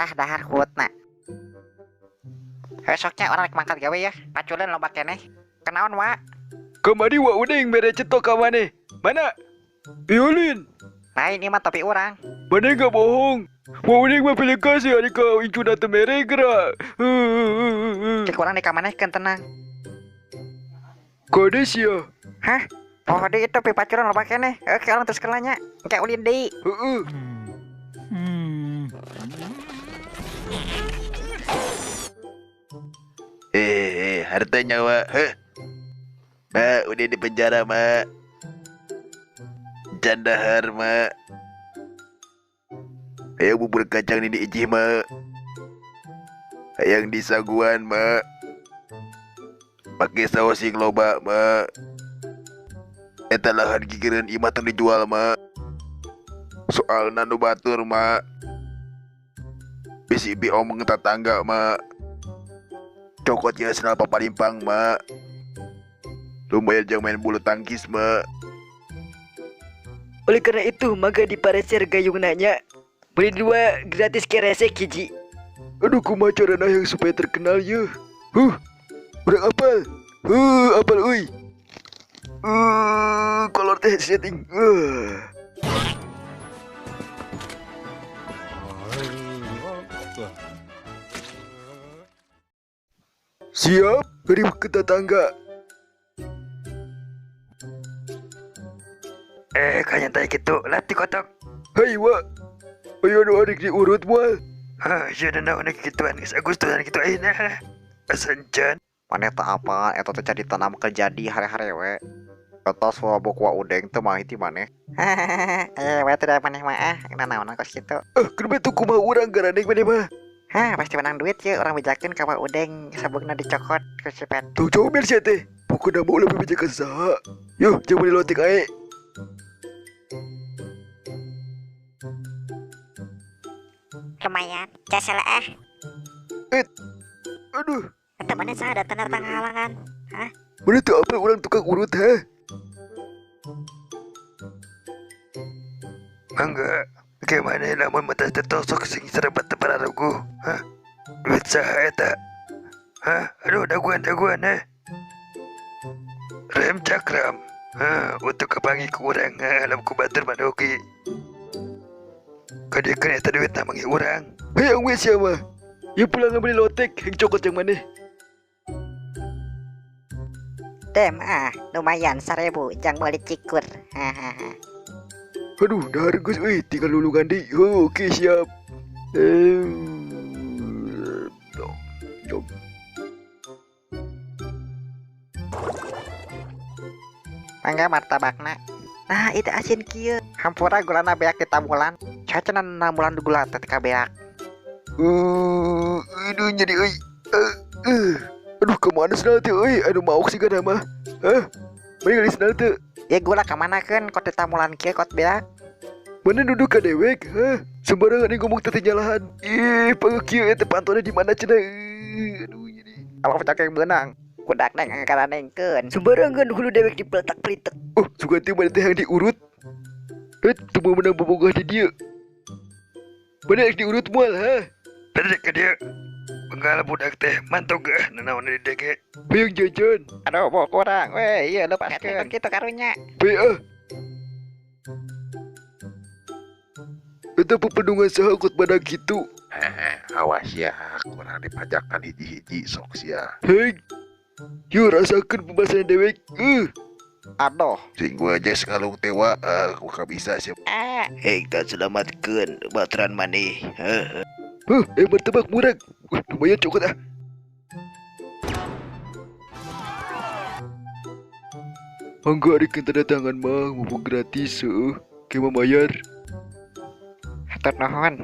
Tah dahar kuutna. Besoknya urang rek mangkat gawe ya. Paculeun loba keneh. Kenaon wa? Kamari wa udeng mere cetok ka maneh. Mana? Iulin. Lain ieu mah topi urang. Maneh gak bohong. Wa udeng mah pilih kasih ari ka incuna teu mere geura. Cek urang dikamanehkeun tenang. Kade sia? Hah? Oh, deui itu pipacuran loba keneh. Oke, urang terus kelanya. Engke ulin deui. Heeh. Harta nyawa. Heh. Ma, udah di penjara, Ma. Jandahar, Ma. Hayang bubur kacang ini ijih, Ma. Hayang disaguan, Ma. Pakai saus sing loba, Ma. Eta lahan gigireun imah teu dijual, Ma. Soalna nu batur, Ma. Bisi bi omong tetangga, Ma. Cokot ya senal papalimpang, Ma. Lumayan jangan main bulu tangkis, Ma. Oleh karena itu, maka dipareser gayung nanya. Beli dua gratis keresek hiji. Aduh, kumaha carana yang supaya terkenal ya? Huh, urang apal. Huh, apal euy. Kolor teh setting. Siap, beri ke tetangga. Kayaknya tadi gitu, latih kotok. Hei, wa. Ayo nu adik diurut moal. Hah, sia naon gituan geus Agustusan kitu ayeuna. Asancan. Maneh teh apa? Eta teh jadi tanam kerjadi hare-hare we. Eta suabok wa udeng teh mah ti maneh. Hehehe, we teh maneh mah ah, nanaonan kos kitu. Kenapa tuh kumaha urang garaneng maneh mah? Hah, pasti menang duit ya orang bejakeun ka wa udeng sabukna dicokot ku si Pet. Tuh comel sia teh. Pokona mau lebih bejakeun saha. Yo, jangan beli lotek ae. Lumayan, jasa lah ah. Aduh. Eta mana saha ada tanda tangan halangan? Hah? Mana tuh apa orang tukang urut ha? Mangga, gimana lamun mata tertosok sing serebat tepararugu? Hah? Duit saha eta? Hah? Aduh, daguan-daguan eh. Rem cakram. Hah, untuk kepangi ku urang, ha, alam ku batur manoki. Kadiekeun eta duit na mangi urang. Hei, we siapa? Ya pulang beli lotek, yang cokot yang mana? Dem ah, lumayan 1000 jang meuli cikur. Hahaha. Aduh, dah geus euy, tinggal lulungan deui. Oh, oke siap. Mangga martabakna. Nah, itu asin kieu. Hampura gulana beak ditamulan. Cacenan namulan gula teh ka beak. Aduh jadi euy. Aduh kemana sendal teh euy? Aduh maok sih kana mah. Hah? Mari ngali sendal teh. Ya gula kamana keun kot ditamulan kieu kot beak. Mana duduk ka dewek, hah? Sembarangan nih ngomong teh nyalahan. Ih, panggil kieu eta pantona di mana cenah? Aduh jadi. Kalau pecah yang beunang. Kudak neng ngakaranengkeun. Sembarangan hulu dewek dipeletak-pelitek. Oh, sugan teh mana teh yang diurut? Teu menang bobogoh di dieu. Mana yang diurut moal, ha? Tadi ke dia. Bengal budak teh mantog ah nanaon di dege. Hayang jajan. Aduh, bawa kurang. Weh, iya lepaskeun kitu karunya. Bae ah. Eta pependungan saha kot badak kitu. Hehe, awas ya, kurang dipajakan hiji-hiji sok sia. Hei. Yuk rasakan pembahasan dewek. Aduh. Sing gua aja sekalung tewa, aku gak bisa sih. Hei, tak selamatkan baturan maneh. Hah, martabak murah. Wah, lumayan cokot ah. Mangga ari tanda tangan mah, mumpung gratis heueuh. Ke mayar. Hatur nuhun.